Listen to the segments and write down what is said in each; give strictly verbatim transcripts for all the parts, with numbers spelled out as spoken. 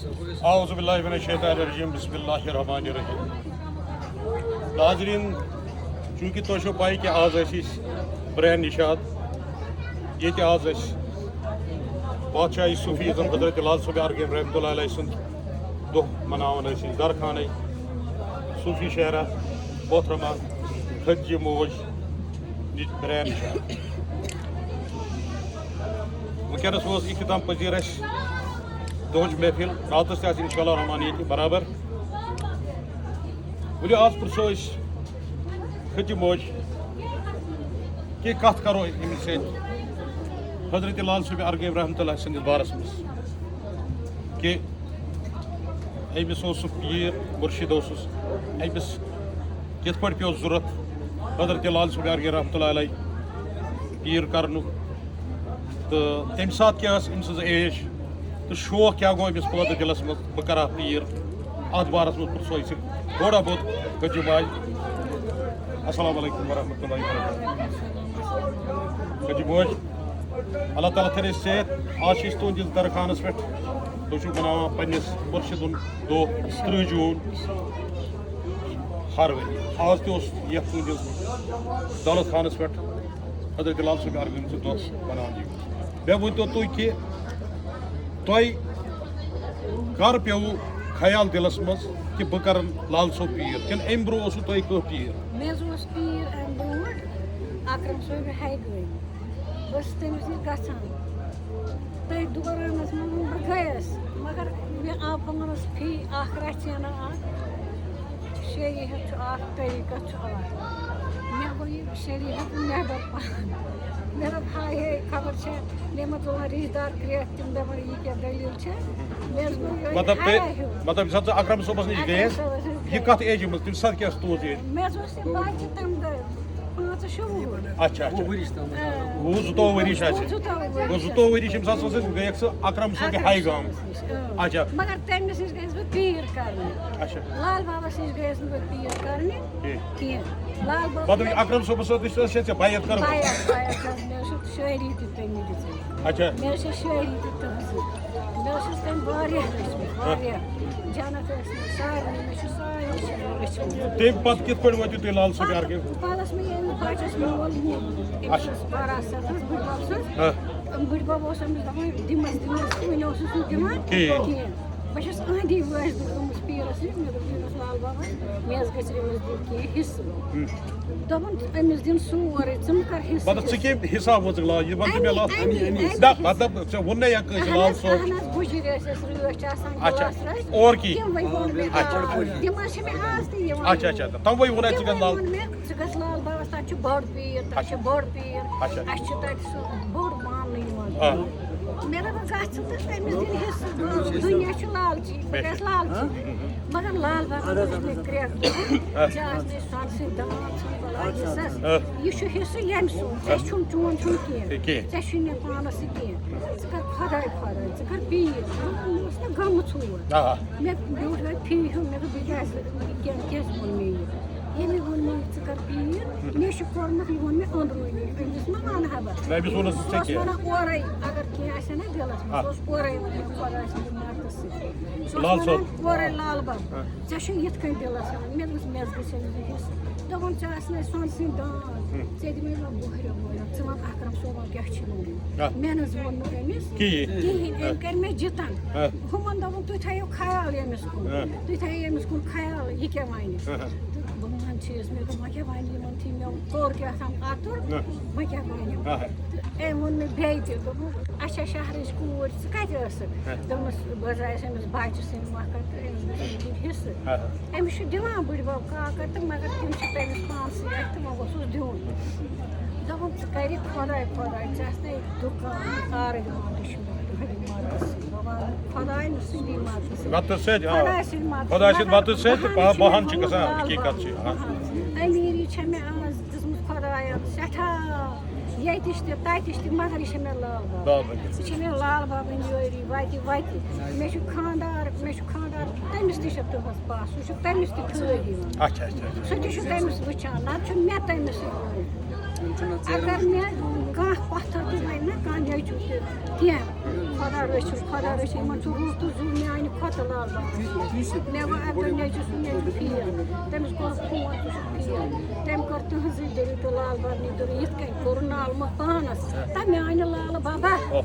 اعوذ باللہ من الشیطان الرجیم، بسم اللہ الرحمن الرحیم۔ ناظرین، چونکہ تۄہہِ چھو پاے کہ آز ٲسۍ أسۍ برین نشاد، ییٚتہِ آز أسۍ بادشاہ صوفی اعظم حضرت لال صٲب ارغیم رحمۃ اللہ علیہ سُنٛد دۄہ مناوان ٲسۍ أسۍ درخانٕے صوفی شہرہ محترمہ خدجہِ موج نِش برین نشاد۔ وٕنکیٚنَس اوس اختتام پذیر اَسہِ دۄہٕچ محفل، راتَس تہِ آسہِ انشاءاللہ الرحمن ییٚتہِ برابر۔ ؤلِو آز پرٛژھو أسۍ خدجہِ موج کینٛہہ کَتھ کَرو أمِس سۭتۍ حضرت لال صٲب ارغیب رحمتہ اللہ سٕنٛدِس بارَس منٛز کہ أمِس اوس سُہ پیٖر مُرشِد اوسُس، أمِس کِتھ پٲٹھۍ پیوٚو ضوٚرَتھ حضرت لال صٲب ارغیب رحمتہ اللہ علیہ پیٖر کَرنُک، تہٕ تَمہِ ساتہٕ کیٛاہ ٲس أمۍ سٕنٛز ایج تہٕ شوق کیٛاہ گوٚو أمِس پٲدٕ دِلَس منٛز، بہٕ کَرٕ ہا پیٖر۔ اَتھ بارَس منٛز پرٛژھو أسۍ تھوڑا بہت خدجہِ ماجہِ۔ السلام علیکم ورحمۃ اللہ وبرکاتہ۔ خدجہِ موج، اللہ تعالیٰ تھٲوِن صحت۔ آز چھِ أسۍ تُہٕنٛدِس درخانَس پٮ۪ٹھ، تُہۍ چھِو مَناوان پنٛنِس مُرشِدُن دۄہ تٕرٛہ جوٗن ہر ؤری۔ آز تہِ اوس یَتھ تُہٕنٛدِس دولت خانَس پٮ۪ٹھ حضرت لال صٲب ارغیم سُنٛد دۄہ بناونہٕ یِوان۔ مےٚ ؤنۍ تو تُہۍ کہِ تۄہہِ کر پیوٚو خیال دِلس منٛز کہِ بہٕ کرن لال صٲب پیٖر، کِنہٕ اَمہِ برٛونٛہہ اوسوٕ تۄہہِ کانٛہہ پیٖر؟ مےٚ حظ اوس پیٖر اَمہِ برٛونٛٹھ اکرم صٲبہِ ہاے گٲمۍ۔ بہٕ ٲسٕس تٔمِس نِش گژھان۔ تٔتھۍ دورانس منٛز بہٕ گٔیَس، مگر مےٚ آو پانَس فی اکھ رژھِ ہنا اکھ۔ شریعت چھُ اکھ، طریٖقت چھُ اکھ۔ مےٚ گوٚو یہِ شریعت نٮ۪بر پہن۔ مےٚ دوٚپ، ہاے ہے، خبر چھےٚ مےٚ ما تُلن رِشتہٕ دار کرٛٮ۪کھ، تِم دَپن، یہِ کیٛاہ دٔلیٖل چھےٚ؟ مےٚ حظ گوٚو یِہوٚے مطلب، تُہۍ، حیا ہیوٗ۔ مطلب، ییٚمہِ ساتہٕ ژٕ اکرم صٲبس نِش اکرم گٔیَس، صٲبس نِش یہِ گٔیَس۔ کَتھ ایجہِ منٛز؟ تَمہِ ساتہٕ کیٛاہ ٲس تُہٕنٛز ایج؟ مےٚ حظ اوس یہِ بَچہِ تَمہِ دۄہ، پانٛژھ شےٚ وُہُر۔ اچھا، اچھا۔ وُہ ؤری چھِ تَمہِ دۄہ۔ آ۔ وُہ زٕتووُہ ؤری چھِ اَسہِ۔ وُہ زٕتووُہ ؤری۔ گوٚو زٕتووُہ ؤری چھِ أمِس آسان، سُہ گٔیَکھ ژٕ اکرم صٲبہِ اکرم ہاے گام۔ صٲبس نِش، اۭں۔ اچھا۔ مگر تٔمِس نِش گٔیَس بہٕ پیٖر کرنہِ۔ اچھا۔ لال بابس نِش گٔیَس نہٕ بہٕ پیٖر کرنہِ کینٛہہ۔ کینٛہہ۔ لال بابا مطلب، یہِ اکرم صٲبس سۭتۍ چھِ ژےٚ بیعت کٔرمٕژ؟ بیعت، بیعت حظ، مےٚ حظ چھِ شٲعری تہِ تٔمی دِژمٕژ۔ اچھا۔ مےٚ حظ چھِ شٲعری تہِ تٔمۍ سٕنٛز۔ مےٚ حظ چھِ تٔمۍ واریاہ رٔچھمٕتۍ، واریاہ۔ جنت ٲسۍ مےٚ سارنٕے، مےٚ چھِ سارنٕے شٲعری رٔچھمٕتۍ۔ تَمہِ پتہٕ کِتھ پٲٹھۍ وٲتِو تُہۍ لال صٲبہِ ارغیم؟ پتہٕ، پتہٕ ٲس مےٚ ییٚمہِ بَچَس مول موٗدمُت، أمِس اچھا۔ ٲس وراثت حظ بٕڈبَب سٕنٛز۔ ہاں۔ بٕڈبَب اوس أمِس دَپان، "دِمَس، دِمَس"، وٕنہِ اوسُس نہٕ دِوان کِہیٖنۍ۔ کِہیٖنۍ۔ بہٕ چھَس أہٕنٛدی وٲجہِ گٔمٕژ پیٖرَس نِش، مےٚ دوٚپ، "أمِس لال بابا، مےٚ حظ گژھِ أمِس دیُن کینٛہہ حِصہٕ۔" ہُم۔ دوٚپُن، "أمِس دِن سورُے، ژٕ مہٕ کر حِصہٕ مطلب، ژٕ حِصہٕ۔" کَمہِ حِساب وٲژٕکھ لال؟ یہِ وَن تہٕ مےٚ اَمی، لال۔ اَمی، اَمی نہ، حِصہٕ۔ مطلب، ژےٚ ووٚن نہ یا کٲنٛسہِ اَہَن لال حظ، صٲب؟ اَہَن حظ، بُجِر ٲسۍ اَسہِ رٲچھ آسان، اچھا۔ گِلاس رٲچھ۔ اور کی؟ تِموٕے ووٚن مےٚ، اچھا۔ آ، تِم حظ چھِ مےٚ آز تہِ یِوان۔ اچھا، اچھا، تِموٕے ووٚن اَسہِ ژٕ تِموٕے گژھ لال۔ ووٚن مےٚ، ژٕ گژھ لال بابَس، تَتہِ چھُ بوٚڑ پیٖر، تَتہِ چھُ اچھا۔ بوٚڑ پیٖر۔ اچھا۔ اَسہِ چھُ تَتہِ سُہ بوٚڑ ماننہٕ یِوان۔ آ۔ مےٚ دوٚپ، بہٕ گژھٕ تہٕ تٔمِس دِنۍ حِصہٕ۔ دُنیا چھُ لالچی، بہٕ گژھٕ لالچی۔ مگر لال بابا دوٚپ مےٚ کرٛٮ۪کھ، دوٚپُن، آ۔ ژےٚ آسہِ نہٕ سۄنہٕ سٕنٛدۍ دانٛد ژھٕنُن بَلاے حِصَس۔ آ۔ یہِ چھُ حِصہٕ ییٚمہِ سُنٛد، ژےٚ چھُنہٕ، چون چھُنہٕ کینٛہہ۔ کینٛہہ۔ ژےٚ چھُنہٕ مےٚ پانَس سۭتۍ کینٛہہ۔ ژٕ کر خۄداے خۄداے، ژٕ کر پیٖر۔ مےٚ اوس نہٕ گٔمٕژ ہور۔ آ۔ مےٚ بیوٗٹھ وۄنۍ فی ہیوٗ، مےٚ دوٚپ، بہٕ کیٛازِ، یہِ کیٛاہ، کیٛازِ ووٚن مےٚ یہِ؟ ییٚمہِ ووٚن مےٚ، "ژٕ کر پیٖر"، مےٚ چھُ کوٚرمُت، یہِ ووٚن مےٚ أنٛدروٗنی، أمِس ما وَنہٕ ہا بہٕ؟ نہ، أمِس ووٚنُس نہٕ ژےٚ سُہ اوس کینٛہہ۔ وَنان اورَے، اگر کینٛہہ آسہِ ہا نہ دِلَس منٛز، آ۔ سُہ اوس اورَے وَنان خۄداے سٕنٛدِ مَدتہٕ سۭتۍ۔ سُہ اوس لال وَنان صٲب۔ اورَے لال بَب، آ۔ ژےٚ چھُے یِتھ کٔنۍ دِلَس وَنان، مےٚ دوٚپُس، مےٚ حظ گٔژھِ أمِس دیُن حِصہٕ۔ دوٚپُن، "ژےٚ آسہِ نہ سۄنہٕ سٕنٛدۍ دانٛد، ہُم۔ ژےٚ دِمَے بہٕ بۄہرٮ۪و وۄہرٮ۪و، ژٕ وَن اکرم صٲبَن کیٛاہ چھِ ووٚنمُت؟" آ۔ مےٚ نہ حظ ووٚن نہٕ أمِس کِہیٖنۍ۔ کِہیٖنۍ، آ۔ أمۍ کٔرۍ مےٚ جِتَن۔ آ۔ ہُمَن دوٚپُن، "تُہۍ تھٲیِو خیال ییٚمِس کُن، آ۔ تُہۍ تھٲیِو ییٚمِس کُن خیال، یہِ کیٛاہ وَنہِ؟" آ۔ تہٕ بہٕ وَنان چھِس، مےٚ دوٚپ، "وۄنۍ کیٛاہ وَنہِ یِمَن تھی؟" مےٚ کوٚر کیٛاہ تام اَتُر، آ۔ وۄنۍ کیٛاہ وَنہِ یِمَن؟ آ۔ تہٕ أمۍ ووٚن مےٚ بیٚیہِ تہِ، دوٚپُن، "اچھا، شہرٕچ کوٗر، ژٕ کَتہِ ٲسٕکھ؟" آ۔ دوٚپمَس، "بہٕ حظ آیَس أمِس بَچہٕ سٕنٛدِ مۄکھٕ تہٕ أمِس گژھِ مےٚ دیُن حِصہٕ۔" آ۔ أمِس چھُ دِوان بٕڈبَب کاکَد تہٕ مگر تِم چھِ تٔمِس پانسٕے اَتھِ تہٕ وۄنۍ گوٚژھُس دیُن۔ دوٚپُن، "ژٕ کَرِ خۄداے خۄداے، ژےٚ آسہِ نَے دُکان، کارٕے مانٛڈٕ چھُ مےٚ تُہٕنٛدِ مَدتہٕ سۭتۍ۔" بہٕ وَنہٕ خۄداے نہٕ سٕنٛدی مَدتہٕ سۭتۍ۔ مَدتہٕ سۭتۍ، آ۔ خۄداے سٕنٛدِ مَدتہٕ خۄداے سٕنٛدِ سۭتۍ۔ مَدتہٕ سۭتۍ مگر تہٕ بہان چھِ بہان چھِ گژھان، بہان حقیٖقت چھِ، آ۔ بہان۔ أمیٖری چھےٚ مےٚ آز دِژمٕژ خۄدایَن سٮ۪ٹھاہ، ییٚتِچ تہِ تَتِچ تہِ، مگر یہِ چھےٚ مےٚ لال بابا۔ لال بابا۔ یہِ چھےٚ مےٚ لال بابٕنۍ یٲری وَتہِ وَتہِ۔ مےٚ چھُ خانٛدار، مےٚ چھُ خانٛدار، تٔمِس تہِ چھےٚ تُہٕنٛز پَژھ، سُہ چھُ تٔمِس تہِ خٲر یِوان۔ اچھا، اچھا، اچھا۔ سُہ تہِ چھُ تٔمِس وٕچھان، نَتہٕ چھُ مےٚ تٔمِس سۭتۍ وَنُن۔ اگر مےٚ کانٛہہ پَتھر تہِ وَنہِ نہ کانٛہہ نیٚچوٗ تہِ کینٛہہ۔ خۄدا رٔچھِن، خۄدا رٔچھِن، یِمَن چھُ روٗح تہٕ زُو میٛانہِ کھۄتہٕ لال بابا۔ مےٚ ووٚن اَکہِ دۄہ نیٚچوٗ سُنٛد نیٚچوٗ فیل، تٔمِس کوٚرُکھ فون، ژٕ چھُکھ فیل۔ تٔمۍ کٔر تٕہٕنٛزٕے دٔلیٖل تہٕ لال بابنٕے دٔلیٖل، یِتھ کٔنۍ کوٚرُن نالہٕ مۄکھ پانَس۔ تہ میٛانہِ لالہٕ بابا،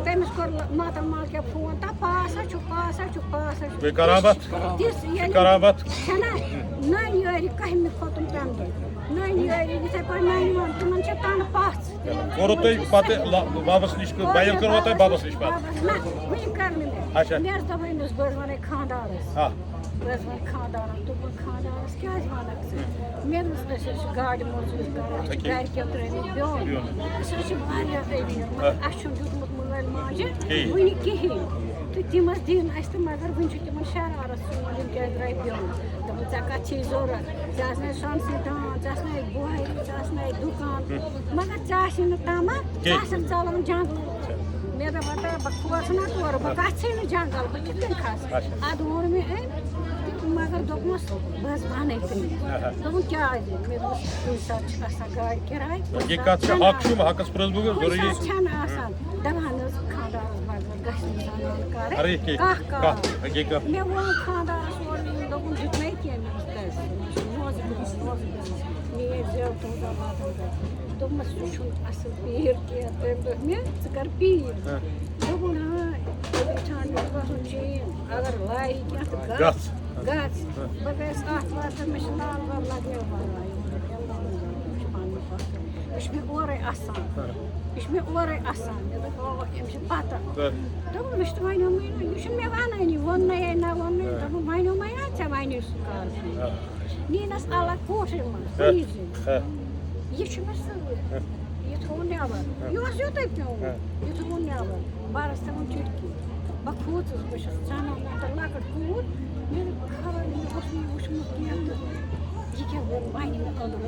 تٔمِس کوٚر ل-، ماتَن مالکیٛاہ فون، تہ پاس ہا چھُ، پاس ہا چھُ، پاس ہا چھُ۔ بیٚیہِ کرامت۔ تِژھ ییٚلہِ کرامت۔ چھَنہ، نانۍ یٲری کَہمہِ کھۄتُن تَمہِ دۄہ۔ نانۍ یٲری یِتھَے پٲٹھۍ نانہِ وَن، تِمَن چھِ تَنہٕ پَژھ۔ کوٚروٕ تۄہہِ پتہٕ لا-، بابس نِش کٔر-، بیان کٔروا تۄہہِ بابس نِش پتہٕ؟ بابس نہ، وٕنہِ کٔر نہٕ مےٚ۔ اچھا۔ مےٚ ٲس دَپان أمِس، بہٕ ٲسٕس وَنان خانٛدارس۔ آ۔ بہٕ ٲسٕس وَنان خانٛدارس، دوٚپُن خانٛدارس کیٛازِ وَنکھ ژٕ؟ مےٚ دوٚپمَس أسۍ حظ چھِ گاڑِ مٔزوٗرۍ کران، أسۍ چھِ بیوٚن۔ گرِکٮ۪ن ترٛٲومٕتۍ بیوٚن۔ بیوٚن۔ أسۍ حظ چھِ واریاہ أمیٖر، مگر آ۔ اَسہِ چھُنہٕ دیُتمُت مٲلۍ ماجہِ کِہیٖنۍ۔ وٕنہِ کِہیٖنۍ۔ تہٕ تِم ٲسۍ دِنۍ اَسہِ تہٕ مگر وٕنہِ چھُ تِمن شرارت سون، یِم کیٛازِ درٛاے بیوٚن؟ دوٚپُن، ژےٚ کَتھ چھے ضوٚرَتھ؟ ژےٚ آسنے سۄنسٕے دان، ژےٚ آسنے بۄہری، ژےٚ آسنے دُکان، مگر ژےٚ آسی نہٕ تَمہ، ژےٚ کینٛہہ۔ آسن ژَلان جنٛگل۔ مےٚ دوٚپ، ہتا بہٕ کھوژٕ نہ تورٕ، بہٕ گژھٕے نہٕ جنٛگل، بہٕ کِتھ کٔنۍ کھسہٕ؟ اچھا۔ اَدٕ ووٚن مےٚ أمۍ، مگر دوٚپمَس، بہٕ حظ وَنَے تٔمِس۔ اہا۔ دوٚپُن، کیٛازِ؟ مےٚ دوٚپمَس، کُنہِ ساتہٕ چھِ آسان گاڑِ کِراے، کُنہِ یہِ ساتہٕ کَتھ چھِ چھَنہٕ حق چھُم، آسان۔ حقَس پرٛژھ بہٕ، کُنہِ ضروٗری۔ ساتہٕ چھَنہٕ آسان۔ دَپان حظ، خانٛدارَس بغٲر گژھِ نہٕ زَنان کَرٕنۍ اَرے، کیٛاہ، کانٛہہ کانٛہہ۔ کانٛہہ، یہِ کیٛاہ؟ مےٚ ووٚن خانٛدارَس اورٕ یِم، دوٚپُن، دیُتمَے کینٛہہ مےٚ اوس تَس۔ روزٕ گٔژھِس، روزٕ گٔژھِس۔ مےٚ ییٚلہِ زٮ۪و تہٕ زَبادَن گٔے۔ دوٚپمَس، سُہ چھُنہٕ اَصٕل پیٖر کینٛہہ۔ تٔمۍ دوٚپ مےٚ، ژٕ کَر پیٖر؟ ہہ۔ دوٚپُن، ہاں، أمِس چھُ آسان گژھُن چین، اگر لایہِ کینٛہہ تہٕ گژھ۔ گژھ۔ گژھ۔ ہہ۔ بہٕ گٔیَس آتھوار تہٕ مےٚ چھُ ناو گۄڈٕ لَگان وَنان، یہِ چھُ پَنُن پَتھ۔ یہِ چھُ مےٚ اورَے اَسان۔ ہہ۔ یہِ چھُ مےٚ اورَے اَسان۔ مےٚ دوٚپ، آ، أمِس چھِ پَتہ۔ ہہ۔ دوٚپُن، مےٚ چھُ وۄنۍ یِمٕے، یہِ چھُنہٕ مےٚ وَنٲنی، ووٚننَے نہ ووٚننَے۔ ہہ۔ دوٚپُن، وۄنۍ یِمَے اَتھ ژےٚ وَنہِ سُہ کَر۔ ہہ۔ نِنَس الگ کوٹھرِ منٛز، ہہ۔ کُنی زٔنۍ۔ ہہ۔ یہِ چھُ مےٚ سۭتۍ۔ ہہ۔ یہِ تھوٚو نٮ۪بر۔ ہہ۔ یہِ اوس یوٚتُے پیوٚمُت۔ ہہ۔ یہِ تھوٚو نٮ۪بر۔ بَرَس تھٲوٕن چُٹکی۔ بہٕ کھوٗژٕس، بہٕ چھَس ژَنان مےٚ تہٕ لۄکٕٹ کوٗر۔ مےٚ دوٚپ، خبر مےٚ اوس نہٕ یہِ وٕچھمُت کینٛہہ تہٕ یہِ کیٛاہ ووٚن وَنہِ مےٚ أنٛدرٕ۔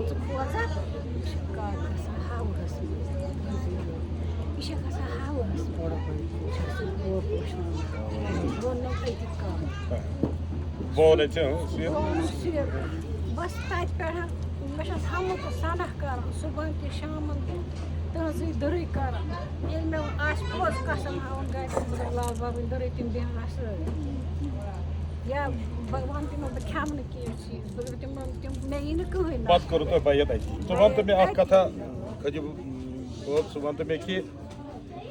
ژٕ کھوژان؟ یہِ چھِ کَتھ گژھان ہَوہَس منٛز۔ یہِ چھےٚ گژھان ہَوہَس منٛز۔ چھَس یہِ کوٗر وٕچھان۔ ووٚنُم أتی کَم۔ بہٕ وَنَے ژےٚ، اۭں، سُہ یہِ۔ بہٕ وَنَے ژےٚ۔ بَس تَتہِ پٮ۪ٹھ، بہٕ چھَس حمد تہٕ ثنا کَران، صُبحَن تہِ شامَن تہِ تٕہٕنٛزٕے دٕرٕے کَران۔ ییٚلہِ مےٚ آسہِ پوٚز قسم ہاوُن گَرِ، بہٕ دَپہٕ لال بابٕنۍ دٕرٕے تِم بیٚہن اَسہِ سۭتۍ۔ یا بہٕ وَنہٕ تِمَن، بہٕ کھٮ۪مہٕ نہٕ کینٛہہ چیٖز، بہٕ دَپہٕ تِمَن، تِم، مےٚ یی نہٕ کٕہٕنۍ نہ۔ پَتہٕ کٔرِو تۄہہِ بیعت اَتی۔ ژٕ وَن تہٕ مےٚ اَکھ کَتھا، خٲجہِ صٲب، ژٕ وَن تہٕ مےٚ کہِ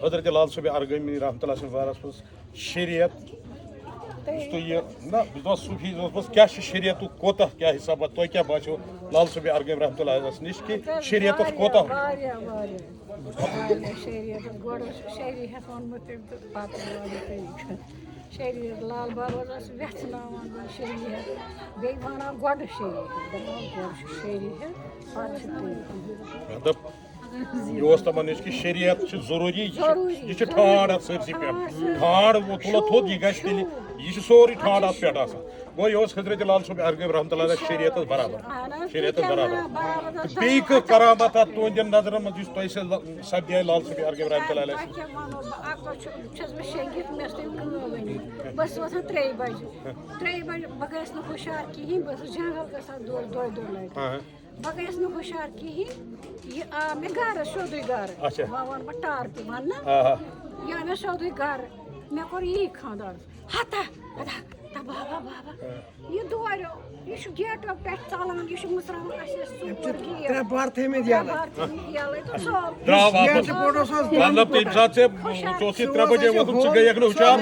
حضرت لال صٲبِ ارغٲمی رحمتہ اللہ سٕنٛدِس بارَس منٛز شریعت، یُس تُہۍ یہِ، نہ، بہٕ چھُس دَپان صوٗفی یَس منٛز کیٛاہ چھُ شریعتُک، کوٗتاہ کیٛاہ حِسابہ، تۄہہِ کیٛاہ باسیو لال صٲبِ ارغٲمی رحمتہ اللہ علیہَس نِش کہِ شریعتَس کوٗتاہ؟ واریاہ، واریاہ، واریاہ شریعت۔ گۄڈٕ اوس شریعت ووٚنمُت تٔمۍ تہٕ پَتہٕ ووٚن تٔمۍ۔ شریعت لال بابا اوس وٮ۪ژھناوان یہِ شریعت، بیٚیہِ وَنان گۄڈٕ شریعت، دَپان گۄڈٕ چھُ شریعت، پَتہٕ چھُ تٔمۍ۔ مطلب، یہِ اوس دَپان أسۍ کہِ شریعت چھُ ضروٗری، یہِ چھُ، ضروٗری، یہِ چھُ ٹھانٛڈ اَتھ سٲرسٕے پٮ۪ٹھ۔ ٹھانٛڈ سٲرسٕے۔ ٹھانٛڈ ووٚتھُل اَتھ تھوٚد، یہِ گژھِ تیٚلہِ، یہِ چھُ سورُے ٹھانٛڈ اَتھ پٮ۪ٹھ آسان۔ گوٚو یہِ اوس حضرت لال صٲبِ ارغٲمی رحمتہ اللہ علیہ شریعتَس برابر۔ اہن حظ، شریعتَس تُہۍ برابر۔ کیٛاہ برابر تہٕ بیٚیہِ کانٛہہ کرامت اَتھ تُہٕنٛدٮ۪ن نظرَن منٛز یُس تۄہہِ سۭتۍ سَپدیے لال صٲبِ ارغٲمی رحمتہ اللہ علیہ سۭتۍ؟ تۄہہِ کیٛاہ وَنو بہٕ، اَکھ دۄہ چھُ، چھَس بہٕ شیٚنٛگِتھ، مےٚ ٲس تٔمۍ کٲم ؤنمٕژ۔ بہٕ ٲسٕس وۄتھان ترٛیٚیہِ بَجہِ۔ ترٛیٚیہِ بَجہِ بہٕ گٔیَس نہٕ ہُشار کِہیٖنۍ، بہٕ ٲسٕس جنٛگل گژھان دۄہَے، دۄیہِ دۄیہِ لَٹہِ۔ ہاں۔ بہٕ گٔیَس نہٕ ہُشار کِہیٖنۍ، یہِ آو مےٚ گَرَس سیوٚدُے گَرٕ۔ اچھا۔ وۄنۍ وَنہٕ بہٕ ٹارکہِ وَنہٕ نا۔ آ، آ۔ یہِ آو مےٚ سیوٚدُے گَرٕ۔ مےٚ کوٚر یی خانٛدارَس۔ ہتا، ہتا، ہتا، بابا، بابا۔ ہاں۔ یہِ دورِ، یہِ چھُ گیٹو پٮ۪ٹھ ژَلان، یہِ چھُ مٕژراوان اَسہِ سُہ أمۍ چھِ گیٹ۔ ترٛےٚ بار تھٲیمٕتۍ یَلہٕ۔ ترٛےٚ بار تھٲیمٕتۍ یَلہٕ تہٕ ژوٚل۔ درٛاو واپس۔ گیٹ چھِ بوٚڑ اوس حظ بنٛد۔ مطلب، تَمہِ ساتہٕ ژےٚ، ژےٚ اوسُے ترٛےٚ بجے ووتمُت، ژٕ گٔیَکھ نہٕ ہُشار،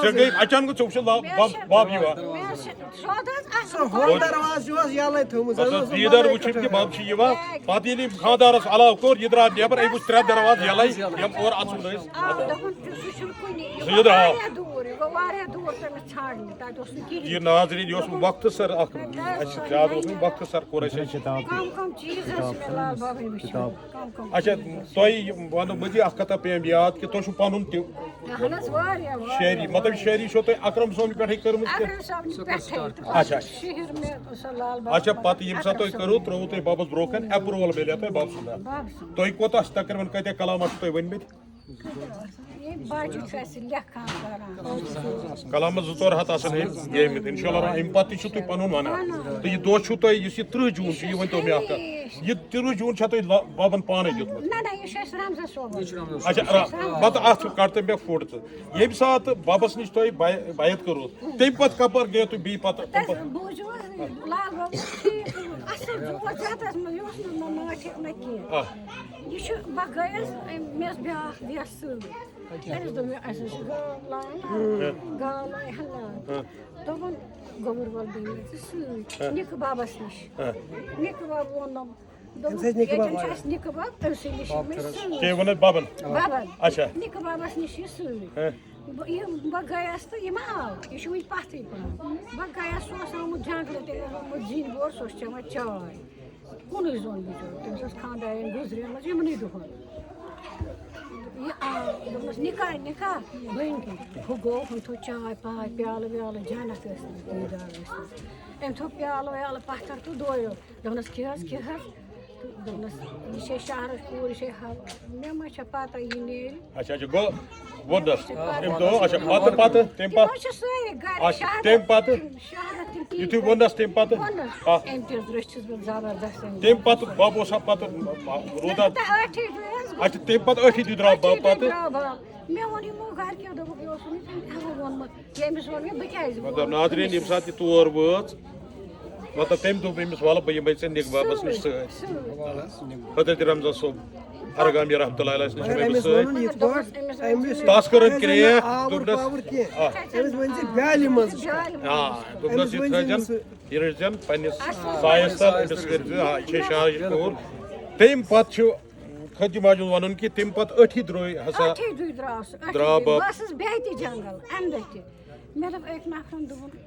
ژےٚ گٔے اچانک، ژےٚ وُچھُتھ لا-، بب، بب یِوان۔ مےٚ ٲس سیوٚد حظ اَصٕل سُہ ہُہ پٲٹھۍ۔ دروازٕ چھُ حظ یَلَے تھوٚمُت، بَس حظ حظ، اوس یہِ در وٕچھِتھ کہِ بب چھِ یِوان۔ پَتہٕ ییٚلہِ یِم خانٛدارَس علاوٕ کوٚر، یہِ درٛاو نٮ۪بر، أمۍ وٕچھ ترٛےٚ دروازٕ یَلَے، یِم اورٕ اَژُن ٲسۍ۔ آ، دوٚپُن، سُہ چھُنہٕ کُنی، یہِ سُہ گوٚو یہِ درٛاو۔ واریاہ دوٗر، یہِ گوٚو واریاہ دوٗر تٔمِس ژھانٛڈنہِ، تَتہِ اوس نہٕ کِہیٖنۍ۔ یہِ ناظریٖن، یہِ اوس مۄختصر اَکھ، اَسہِ زیادٕ اوس نہٕ، مۄختصر کوٚر اَسہِ۔ کَم کَم چیٖز حظ چھِ مےٚ لال بابٕنۍ وٕچھمٕتۍ۔ کم کم اچھا، چیٖز؟ تۄہہِ وَنو بہٕ تہِ اَکھ کَتھا پیٚیَم یاد کہِ تۄہہِ چھُو پَنُن تہِ اہن حظ، واریاہ، واریاہ، شٲعری، مطلب، واریاہ۔ شٲعری چھو تۄہہِ اکرم صٲبنہِ پٮ۪ٹھٕے کٔرمٕژ کِنہٕ؟ اکرم صٲبنہِ پٮ۪ٹھٕے۔ اچھا، اچھا۔ شعر مےٚ سۄ لال بابا اچھا، پَتہٕ ییٚمہِ ساتہٕ تُہۍ اکرم کٔرٕو، صٲبنہِ۔ ترٛووُ تۄہہِ بَبَس برونٛہہ کَنہِ approval میلیو تۄہہِ بَب سُنٛد۔ بَب سُنٛد۔ تۄہہِ کوٗتاہ چھِ تقریٖباً کۭتیٛاہ کلام چھِ تۄہہِ ؤنۍمٕتۍ؟ ییٚمۍ بَجہِ چھُ اَسہِ لیکھان پَران۔ کلامس زٕ ژور ہتھ آسن ہے گیمٕتۍ، انشاءاللہ الرحمن۔ امہِ پتہٕ تہِ چھُو تُہۍ پنُن ونان، تہٕ یہِ دۄہ چھُو تۄہہِ، یُس یہِ تٕرٛہ جوٗن چھُ، یہِ ؤنۍ تو مےٚ اکھ کتھ، یہِ تٕرٛہ جوٗن چھا تۄہہِ لا- بابن پانے دیُتمُت؟ نہ نہ، یہِ چھُ اَسہِ رمزس صٲبن۔ اچھا، را- پتہٕ اتھ کر تہٕ مےٚ فُٹ تہٕ، ییٚمہِ ساتہٕ بابس نِش تۄہہِ بے- بیعت کٔروٕ، تمہِ پتہٕ کپٲرۍ گٔیو تُہۍ بیٚیہِ پتہٕ؟ تَمہِ پتہٕ بوٗزِو حظ، لال بابا چھُ ٹھیٖک، اَصٕل زُو زیادَس منٛز، یہِ اوس نہٕ مےٚ مٲٹھِکھ نہ کینٛہہ۔ آ۔ یہِ چھُ، بہٕ گٔیَس، أمۍ، مےٚ ٲس بیٛاکھ وٮ۪س سۭتۍ۔ أمِس دوٚپ مےٚ، اَسہِ ٲس گاو لاگان، گاو لایہِ ہا لاگان۔ دوٚپُن، گوٚبُر وَل بیٚیہِ یہِ ژٕ سۭتۍ نِکہٕ بابَس نِش۔ نِکہٕ بابہٕ ووٚنُم، دوٚپُن، ییٚتٮ۪ن چھُ اَسہِ نِکہٕ باب، أمۍ سٕے نِش یہِ مےٚ سۭتۍ۔ کیٛاہ ووٚنُتھ بابن؟ بابَن۔ اچھا۔ نِکہٕ بابَس نِش یہِ سۭتۍ۔ بہٕ یہِ بہٕ گٔیَس تہٕ یہِ ما آو، یہِ چھُ وٕنہِ پَتھٕے پَہَن۔ بہٕ گٔیَس، سُہ اوس آمُت جنٛگلہٕ، تٔمۍ اوس اوٚنمُت زِنۍ بور، سُہ اوس چٮ۪وان چاے۔ کُنُے زوٚن بِچور، تٔمِس ٲس خانٛدارِنۍ گُزریمٕژ یِمنٕے دۄہَن۔ یہِ آو، دوٚپمَس، "نِکاح، نِکاح؟" بٔنۍ کِنۍ۔ ہُہ گوٚو، ہُم تھوٚو چاے پاے، پیالہٕ ویالہٕ، جنت ٲسۍ نہٕ، دیٖدار ٲسۍ نہٕ۔ أمۍ تھوٚو پیالہٕ ویالہٕ پَتھر تہٕ دورٕ۔ دوٚپنَس، "کیٛاہ حظ، کیٛاہ حظ؟" تہٕ دوٚپنَس، "یہِ چھے شہرٕچ کوٗر، یہِ چھے حوا، مےٚ ما چھےٚ پَتہ، یہِ نیرِ؟" اچھا، اچھا، گوٚو ووٚننَس۔ تَمہِ دۄہ، اچھا، پَتہٕ، پَتہٕ، تَمہِ تِمو پَتہٕ۔ چھِ سٲری گَرِ اچھا، شہرٕ، تَمہِ پَتہٕ؟ شہرٕ تِم تی یُتھُے ووٚننَس تَمہِ پَتہٕ؟ ووٚننَس۔ آ۔ أمۍ تہِ حظ رٔچھِس بہٕ زبردست أمۍ۔ تَمہِ پَتہٕ بَب اوسا پَتہٕ روٗدا؟ تہٕ أٹھی دۄہہِ حظ گوٚو۔ اچھا، تَمہِ پَتہٕ أٹھی دۄہہِ درٛاو بَب پَتہٕ۔ درٛاو بَب۔ مےٚ ووٚن یِمو گَرِکیو، دوٚپُکھ، "یہِ اوسُے نہٕ تٔمۍ اَوَے ووٚنمُت، ییٚمِس ووٚن مےٚ، بہٕ کیٛازِ ووٚنُم؟" مطلب، ناظریٖن، ییٚمہِ ساتہٕ یہِ تور وٲژ، مطلب، تٔمۍ دوٚپ أمِس، "وَلہٕ، بہٕ یِمَے ژےٚ نِکہٕ بَبَس نِش سۭتۍ۔" سۭتۍ۔ حضرت رمضان صٲب ارگامی رحمتہ اللہ علیہ نِش مگر أمِس أمِس سۭتۍ۔ ووٚنُن یِتھ پٲٹھۍ، أمِس تَس کٔر أمۍ أمِس کرٛیک، ووٚنُن آوُر دوٚپنَس، پاوُر کینٛہہ۔ آ۔ أمِس ؤنۍ زِ بیٛالہِ منٛز۔ آ، دوٚپنَس، أمِس یہِ ؤنۍ زِ تھٲیزٮ۪ن، أمِس یہِ رٔٹزٮ۪ن پنٛنِس سایَس تَل، أمِس کٔرزِ، آ، یہِ چھے شاہٕچ کوٗر۔ تَمہِ پَتہٕ چھُ خٲطی ماجہِ ہُنٛد وَنُن کہِ تَمہِ پَتہٕ أتھی درٛاے ہسا أتھی دُے درٛاو سُہ، أتھی درٛاو دُے۔ بَب۔ بہٕ ٲسٕس بیٚیہِ تہِ جنٛگل، اَمہِ دۄہ تہِ۔ مےٚ دوٚپ أکۍ نفرَن، دوٚپُن،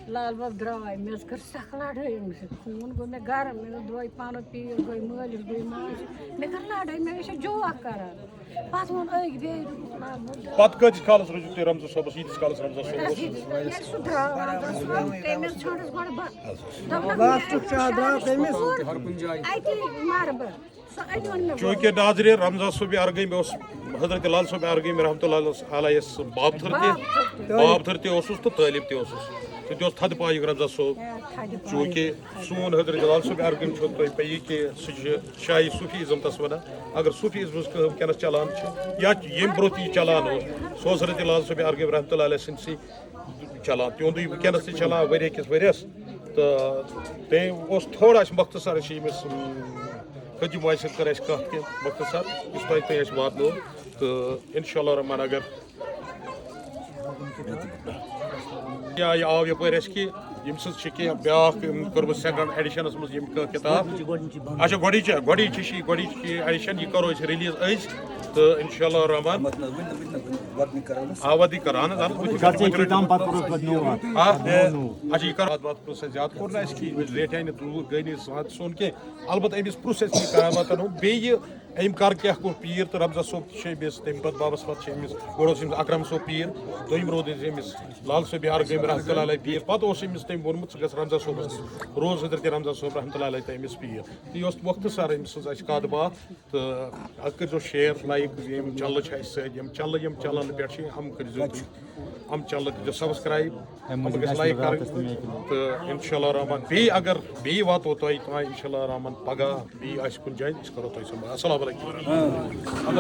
"لال بَب درٛاے۔" مےٚ حظ کٔر سَکھ لَڑٲے أمِس سۭتۍ، خوٗن گوٚو مےٚ گرم، مےٚ دوٚپ، "درٛاے پانہٕ پیٖر، گٔے مٲلِس، گٔے ماجہِ۔" مےٚ کٔر لَڑٲے، مےٚ ٲسۍ جوک کران۔ پَتہٕ ووٚن أکۍ بیٚیہِ، دوٚپُکھ، "لال بَب درٛاے۔" پَتہٕ کۭتِس کالَس روٗزِو تُہۍ رمضان صٲبَس، ییٖتِس کالَس رمضان صٲب اوس؟ ییٚلہِ سُہ درٛاو، رمضان صٲب، تٔمِس ژھانٛڈَس گۄڈٕ بہٕ۔ دوٚپنَس، لاسٹُک شاہ درٛاو تٔمِس۔ اَتی مَرٕ بہٕ۔ سُہ اَتہِ ووٚن مےٚ چوٗنٛکہِ ناظریٖن، رمضان صٲبِ ارگٲمۍ اوس حضرت لال صٲبِ ارگٲمۍ رحمتہ اللہ علیہ یَس باب تھٔر تہِ، باب تھٔر تہِ اوسُس تہٕ طٲلب تہِ اوسُس۔ سُہ تہِ اوس تھدِ پایُک رمضان صٲب۔ چوٗنٛکہِ سون حضرت لال صٲبِ ارگٲمۍ چھُ تۄہہِ پیی کہِ سُہ چھُ شاہی صوٗفی ازم تَس وَنان۔ اگر صوٗفی ازمَس کانٛہہ وٕنکیٚنَس چلان چھُ یا ییٚمہِ برونٛہہ تہِ یہِ چلان اوس، سُہ اوس حضرت لال صٲبِ ارگٲمۍ رحمتہ اللہ علیہ سٕنٛدسٕے چلان، تِہُنٛدُے وٕنکیٚنَس تہِ چلان ؤریہِ کِس ؤریَس۔ تہٕ تٔمۍ اوس تھوڑا اَسہِ مۄختصر، اَسہِ ییٚمِس، اۭں، خٲطی ماجہِ سۭتۍ کٔر اَسہِ کَتھ کہِ مۄختصر، یُس تۄہہِ تۄہہِ اَسہِ واتنوو۔ تہٕ اِنشاء اللہ الرحمن، اگر یا یہِ آو یَپٲرۍ اَسہِ کہِ ییٚمہِ سۭتۍ چھِ کینٛہہ بیٛاکھ، أمۍ کٔرمٕژ سیکنڈ ایڈیشنَس منٛز یِم کینٛہہ کِتاب۔ اچھا، گۄڈٕنِچ، گۄڈٕنِچ چھِ یہِ، گۄڈٕنِچ یہِ ایڈیشن، یہِ کَرو أسۍ ریلیٖز أزۍ۔ تہٕ اِنشاء اللہ الرحمن۔ آ، وَدی کَران حظ، اَدٕ وٕچھِو، گژھِ وٕچھِو۔ کِتاب پَتہٕ کوٚرُس پَتہٕ نوٚو اَکھ۔ آ، اچھا، یہِ کَرو اَتھ باتھ پرٛوسٮ۪س زیادٕ کوٚر نہٕ اَسہِ کِہیٖنۍ، أسۍ ریٹھے نہٕ تیوٗت، گٔے نہٕ أسۍ وَتھ سون کینٛہہ۔ البتہ أمِس پرٛوسٮ۪س یہِ کَران واتَن ہُہ، بیٚیہِ یہِ أمۍ کَر کیٛاہ کوٚر پیٖر تہٕ رمضان صٲب تہِ چھِ أمِس، تَمہِ پَتہٕ بابَس پَتہٕ چھِ أمِس، گۄڈٕ اوس أمِس اکرم صٲب پیٖر، دوٚیِم روٗد أمِس لال صٲبِ ارگٲمۍ رحمتہ اللہ علیہ پیٖر، پَتہٕ اوس أمِس تٔمۍ ووٚنمُت، "ژٕ گژھ رمضان صٲبَس نِش"، روز حضرت رمضان صٲب رحمتہ اللہ علیہ تہٕ أمِس پیٖر۔ تہٕ یہِ اوس مۄختصر أمۍ سٕنٛز اَسہِ کَتھ باتھ۔ تہٕ اَتھ کٔرۍزیو شِیَر، لایِک، یِم چَنلہٕ چھِ اَسہِ سۭتۍ، یِم چَنلہٕ، یِم چَنلہٕ پٮ۪ٹھ چھِ، یِم کٔرۍزیو تُہۍ، یِم چَنلہٕ کٔرۍزیو سَبسکرٛایِب، یِم گژھِ لایِک کَرٕنۍ۔ تہٕ اِنشاء اللہ الرحمن بیٚیہِ اگر بیٚیہِ واتو تۄہہِ تام اِنشاء اللہ الرحمن پَگاہ بیٚیہِ آسہِ کُنہِ جایہِ، أسۍ کَرو تۄہہِ سۭتۍ۔ السلام علیکم۔